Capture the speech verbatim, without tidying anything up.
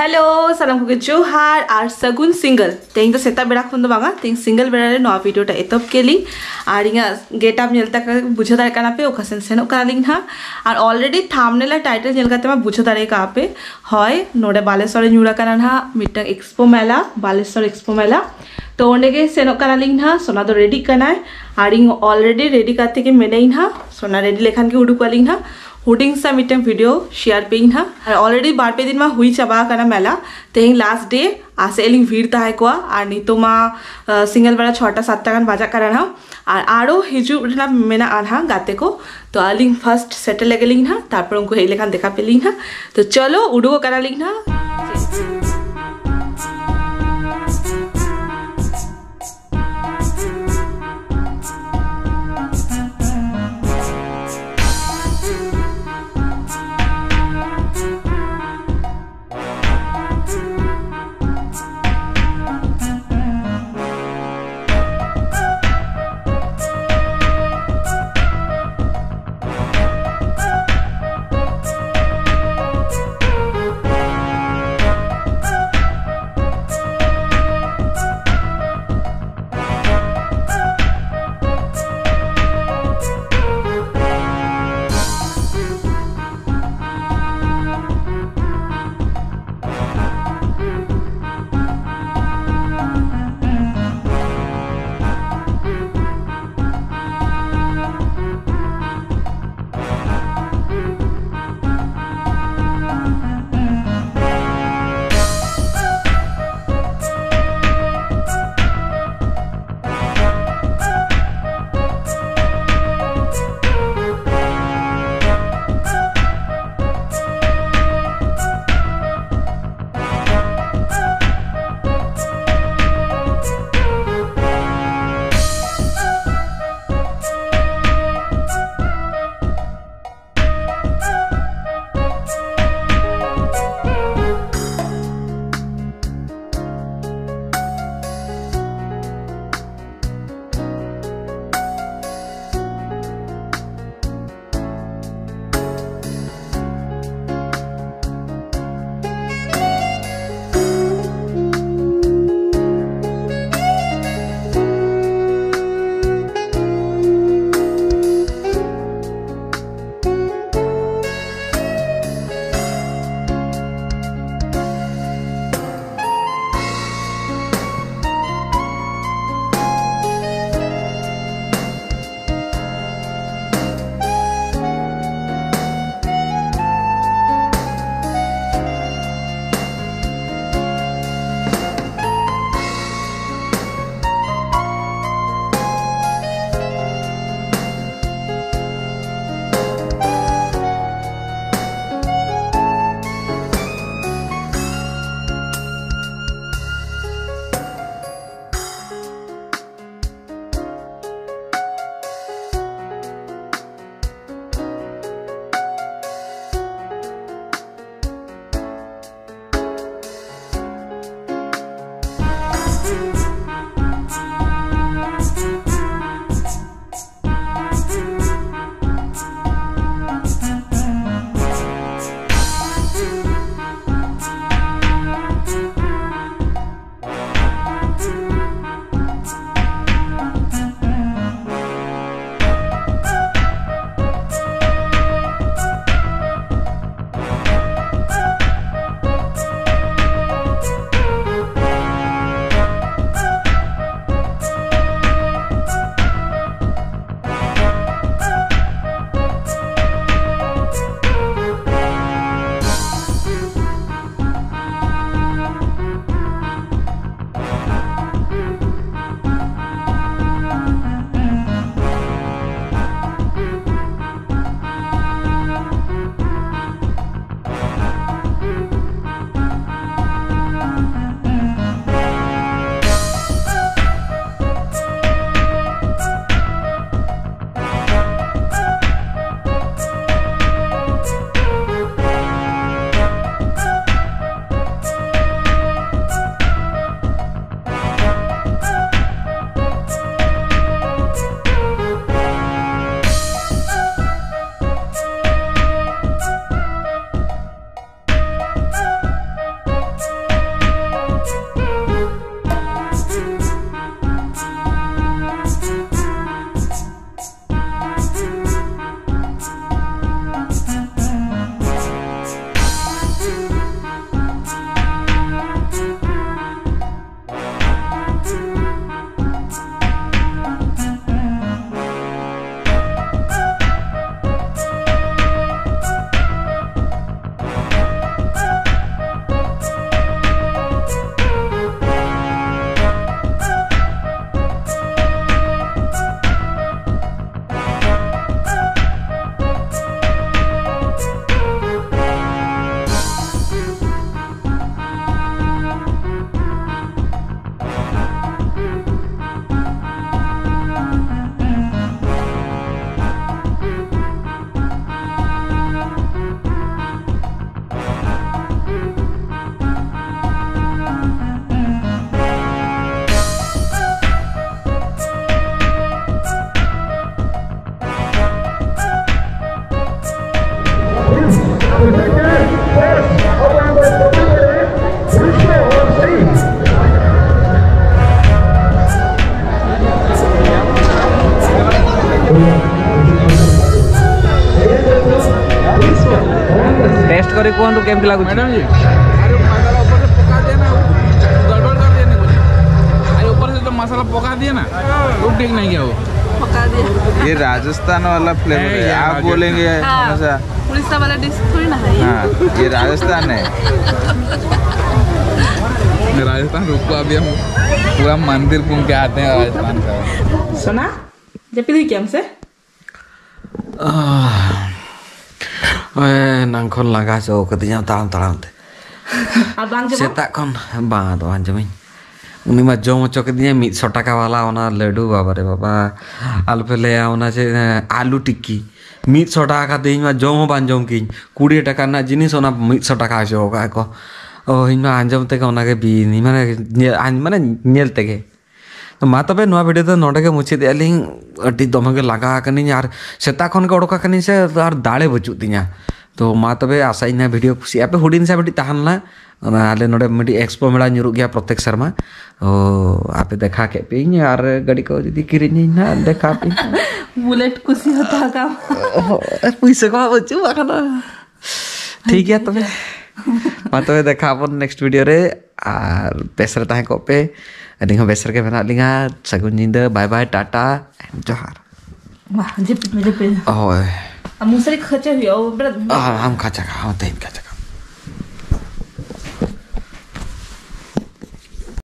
Hello, ᱥᱟᱱᱟᱢ ᱠᱚᱜᱮ ᱡᱚᱦᱟᱨ ᱟᱨ ᱥᱟᱹᱜᱩᱱ ᱥᱤᱸᱜᱟᱹᱞ᱾ ᱛᱮᱦᱮᱧ ᱫᱚ ᱥᱮᱛᱟᱜ ᱵᱮᱲᱟ ᱠᱷᱚᱱ ᱫᱚ ᱵᱟᱝᱟ, ᱛᱮᱦᱮᱧ ᱥᱤᱸᱜᱟᱹᱞ ᱵᱮᱲᱟ ᱨᱮ ᱱᱚᱣᱟ ᱵᱷᱤᱰᱤᱭᱳ ᱴᱟ ᱮᱛᱚᱦᱚᱵ ᱠᱮᱫ ᱞᱤᱧ᱾ ᱟᱨ ᱤᱧᱟᱹᱜ ᱜᱮᱴ ᱟᱯ ᱧᱮᱞ ᱛᱮ ᱵᱩᱡᱷᱟᱹᱣ ᱫᱟᱲᱮᱭᱟᱜ ᱠᱟᱱᱟ ᱯᱮ ᱚᱠᱟ ᱥᱮᱱ ᱥᱮᱱᱚᱜ ᱠᱟᱱᱟᱞᱤᱧ ᱱᱟᱦᱟᱜ᱾ ᱟᱨ ᱚᱞᱨᱮᱰᱤ ᱛᱷᱟᱢᱵᱱᱮᱞ ᱟᱨ ᱴᱟᱭᱴᱮᱞ ᱧᱮᱞ ᱠᱟᱛᱮ ᱢᱟ ᱵᱩᱡᱷᱟᱹᱣ ᱫᱟᱲᱮ ᱠᱟᱜᱼᱟ ᱯᱮ, ᱦᱳᱭ, ᱱᱚᱰᱮ ᱵᱟᱞᱮᱥᱚᱨ ᱨᱮ ᱧᱩᱨ ᱟᱠᱟᱱᱟ ᱱᱟᱦᱟᱜ ᱢᱤᱫᱴᱟᱝ ᱮᱠᱥᱯᱳ ᱢᱮᱞᱟ, ᱵᱟᱞᱮᱥᱚᱨ ᱮᱠᱥᱯᱳ ᱢᱮᱞᱟ᱾ ᱛᱚ ᱚᱸᱰᱮ ᱜᱮ ᱥᱮᱱᱚᱜ ᱠᱟᱱᱟᱞᱤᱧ ᱱᱟᱦᱟᱜ᱾ ᱥᱳᱱᱟ ᱫᱚ ᱨᱮᱰᱤᱜ ᱠᱟᱱᱟᱭ ᱟᱨ ᱤᱧ ᱚᱞᱨᱮᱰᱤ ᱨᱮᱰᱤ ᱠᱟᱛᱮ ᱜᱮ ᱢᱮᱱᱟᱹᱧ ᱱᱟᱦᱟᱜ᱾ ᱥᱳᱱᱟ ᱨᱮᱰᱤ ᱞᱮᱠᱷᱟᱱ ᱜᱮ ᱩᱰᱩᱠᱚᱜ ᱟᱹᱞᱤᱧ ᱱᱟᱦᱟᱜ᱾ ᱦᱩᱰᱤᱧ ᱥᱟ ᱢᱤᱫᱴᱟᱝ ᱵᱷᱤᱰᱤᱭᱳ ᱥᱮᱭᱟᱨ ᱯᱮᱭᱟᱹᱧ ᱱᱟᱦᱟᱜ᱾ ᱟᱨ ᱚᱞᱨᱮᱰᱤ ᱵᱟᱨ ᱯᱮ ᱫᱤᱱ ᱢᱟ ᱦᱩᱭ ᱪᱟᱵᱟ ᱟᱠᱟᱱᱟ ᱢᱮᱞᱟ᱾ ᱛᱮᱦᱮᱧ ᱞᱟᱥᱴ ᱰᱮ, ᱟᱥᱮᱜ ᱟᱹᱞᱤᱧ ᱵᱷᱤᱲ ᱛᱟᱦᱮᱸ ᱠᱚᱜᱼᱟ᱾ ᱟᱨ ᱱᱤᱛᱚᱜ ᱢᱟ ᱟᱸ, ᱥᱤᱸᱜᱟᱹᱞ ᱵᱮᱲᱟ ᱪᱷᱚᱴᱟ ᱥᱟᱛᱴᱟ ᱜᱟᱱ ᱵᱟᱡᱟᱜ ᱠᱟᱱᱟ ᱱᱟᱦᱟᱜ᱾ ᱟᱨ ᱟᱨᱚ ᱦᱤᱡᱩᱜ ᱨᱮᱱᱟᱜ ᱢᱮᱱᱟᱜᱼᱟ ᱱᱟᱦᱟᱜ ᱜᱟᱛᱮ ᱠᱚ᱾ ᱛᱚ ᱟᱹᱞᱤᱧ ᱯᱷᱟᱥᱴ ᱥᱮᱴᱮᱞ ᱞᱮᱜᱮ ᱞᱤᱧ ᱱᱟᱦᱟᱜ, ᱛᱟᱨᱯᱚᱨ ᱩᱱᱠᱩ ᱦᱮᱡ ᱞᱮᱠᱷᱟᱱ ᱫᱮᱠᱷᱟ ᱯᱮᱞᱤᱧ ᱱᱟᱦᱟᱜ᱾ ᱛᱚ ᱪᱚᱞᱚ, ᱩᱰᱩᱠᱚᱜ ᱠᱟᱱᱟᱞᱤᱧ ᱱᱟᱦᱟᱜ᱾ लागे। मैडम जी, अरे मसाला ऊपर से पका दिया ना, वो गड़बड़ कर दिया ना कुछ। अरे ऊपर से तो मसाला पका दिया ना, वो ठीक नहीं किया वो। पका दिया। ये राजस्थान वाला फ्लेवर नहीं, है, ये आप राजस्थान। बोलेंगे हाँ। हमेशा। उड़ीसा वाला डिश थोड़ी ना है ये। हाँ, ये राजस्थान है। राजस्थान, रुको, अभी हम पूरा मंदिर घूम के आते हैं राजस्थान का। सोना, ᱡᱟᱹᱯᱤᱫ ᱦᱩᱭ ᱠᱮᱜ ᱟᱢ ᱥᱮ? ᱮᱱᱟᱝ ᱠᱷᱚᱱ ᱞᱟᱸᱜᱟ ᱦᱚᱪᱚ ᱠᱟᱹᱫᱤᱧᱟ ᱛᱟᱲᱟᱢ ᱛᱟᱲᱟᱢ ᱛᱮ᱾ ᱟᱨ ᱵᱟᱝ ᱡᱚᱢᱟ? ᱥᱮᱛᱟᱜ ᱠᱷᱚᱱ ᱵᱟᱝ ᱫᱚ ᱵᱟᱝ ᱡᱚᱢᱟᱹᱧ᱾ ᱩᱱᱤ ᱢᱟ ᱡᱚᱢ ᱦᱚᱪᱚ ᱠᱤᱫᱤᱧᱟ ᱢᱤᱫᱥᱚ ᱴᱟᱠᱟ ᱵᱟᱞᱟ ᱚᱱᱟ ᱞᱟᱹᱰᱩ, ᱵᱟᱵᱟ ᱨᱮ ᱵᱟᱵᱟ᱾ ᱟᱞᱚᱯᱮ ᱞᱟᱹᱭᱟ ᱚᱱᱟ ᱪᱮᱫ, ᱟᱞᱩ ᱴᱤᱠᱠᱤ᱾ ᱢᱤᱫᱥᱚ ᱴᱟᱠᱟ ᱠᱟᱛᱮ ᱤᱧ ᱢᱟ ᱡᱚᱢ ᱦᱚᱸ ᱵᱟᱝ ᱡᱚᱢ ᱠᱤᱧ᱾ ᱠᱩᱲᱤ ᱴᱟᱠᱟ ᱨᱮᱱᱟᱜ ᱡᱤᱱᱤᱥ ᱚᱱᱟ ᱢᱤᱫᱥᱚ ᱴᱟᱠᱟ ᱦᱚᱪᱚ ᱟᱠᱟᱫ ᱠᱚ᱾ ᱚ, ᱤᱧ ᱢᱟ ᱟᱸᱡᱚᱢ ᱛᱮᱜᱮ ᱚᱱᱟᱜᱮ ᱵᱤᱧ, ᱢᱟᱱᱮ, ᱧᱮ-, ᱟᱸ, ᱢᱟᱱᱮ ᱧᱮᱞ ᱛᱮᱜᱮ᱾ ᱛᱚ ᱢᱟ ᱛᱚᱵᱮ ᱱᱚᱣᱟ ᱵᱷᱤᱰᱤᱭᱳ ᱫᱚ ᱱᱚᱰᱮ ᱜᱮ ᱢᱩᱪᱟᱹᱫᱮᱜᱼᱟ ᱞᱤᱧ᱾ ᱟᱹᱰᱤ ᱫᱚᱢᱮ ᱜᱮ ᱞᱟᱸᱜᱟ ᱟᱠᱟᱱᱟᱹᱧ ᱟᱨ ᱥᱮᱛᱟᱜ ᱠᱷᱚᱱ ᱜᱮ ᱚᱰᱚᱠ ᱟᱠᱟᱱᱟᱹᱧ ᱥᱮ, ᱟᱨ ᱫᱟᱲᱮ ᱵᱟᱹᱪᱩᱜ ᱛᱤᱧᱟ᱾ ᱛᱚ ᱢᱟ ᱛᱚᱵᱮ ᱟᱥᱟᱭᱟᱹᱧ ᱱᱚᱣᱟ ᱵᱷᱤᱰᱤᱭᱳ ᱠᱩᱥᱤᱭᱟᱜ ᱟᱯᱮ᱾ ᱦᱩᱰᱤᱧ ᱥᱮ ᱢᱤᱫᱴᱤᱡ ᱛᱟᱦᱮᱸ ᱞᱮᱱᱟ, ᱚᱱᱟ ᱟᱞᱮ ᱱᱚᱰᱮ ᱢᱤᱫᱴᱤᱡ ᱮᱠᱥᱯᱳ ᱢᱮᱞᱟ ᱧᱩᱨᱩᱜ ᱜᱮᱭᱟ ᱯᱨᱚᱛᱮᱠ ᱥᱮᱨᱢᱟ᱾ ᱚ, ᱟᱯᱮ ᱫᱮᱠᱷᱟ ᱠᱮᱫ ᱯᱮᱭᱟᱹᱧ ᱟᱨ ᱜᱟᱹᱰᱤ ᱠᱚ ᱡᱩᱫᱤ ᱠᱤᱨᱤᱧᱟᱹᱧ ᱱᱟᱦᱟᱜ ᱫᱮᱠᱷᱟ ᱯᱮᱭᱟᱹᱧ᱾ ᱵᱩᱞᱮᱴ ᱠᱩᱥᱤ ᱦᱟᱛᱟᱣ ᱠᱟᱢ᱾ ᱯᱩᱭᱥᱟᱹ ᱠᱚ ᱵᱟᱹᱪᱩᱜ ᱵᱟᱠᱷᱟᱱ᱾ ᱴᱷᱤᱠ ᱜᱮᱭᱟ ᱛᱚᱵᱮ᱾ ᱢᱟ ᱛᱚᱵᱮ ᱫᱮᱠᱷᱟ ᱟᱵᱚᱱ ᱱᱮᱠᱥᱴ ᱵᱷᱤᱰᱤᱭᱳ ᱨᱮ᱾ ᱟᱨ ᱵᱮᱥ ᱨᱮ ᱛᱟᱦᱮᱸ ᱠᱚᱜ ᱯᱮ᱾ ᱟᱹᱞᱤᱧ ᱦᱚᱸ ᱵᱮᱥ ᱨᱮᱜᱮ ᱢᱮᱱᱟᱜ ᱞᱤᱧᱟ᱾ ᱥᱟᱹᱜᱩᱱ ᱧᱤᱫᱟᱹ, ᱵᱟᱭ ᱵᱟᱭ, ᱴᱟᱴᱟ, ᱡᱚᱦᱟᱨ᱾ ᱵᱟᱦ, ᱡᱟᱹᱯᱤᱫ ᱢᱮ, ᱡᱟᱹᱯᱤᱫ᱾ ᱦᱳᱭ᱾ ᱟᱨ ᱢᱚᱥᱟᱨᱤ ᱠᱷᱟᱹᱪᱟ ᱦᱩᱭᱩᱜᱼᱟ, ᱚ, ᱵᱮᱨᱮᱫ ᱢᱮ᱾ ᱟᱨ ᱟᱢ ᱠᱷᱟᱪᱟ ᱠᱟᱜ, ᱦᱚᱸ ᱛᱮᱦᱮᱧ ᱠᱷᱟᱪᱟ ᱠᱟᱜ᱾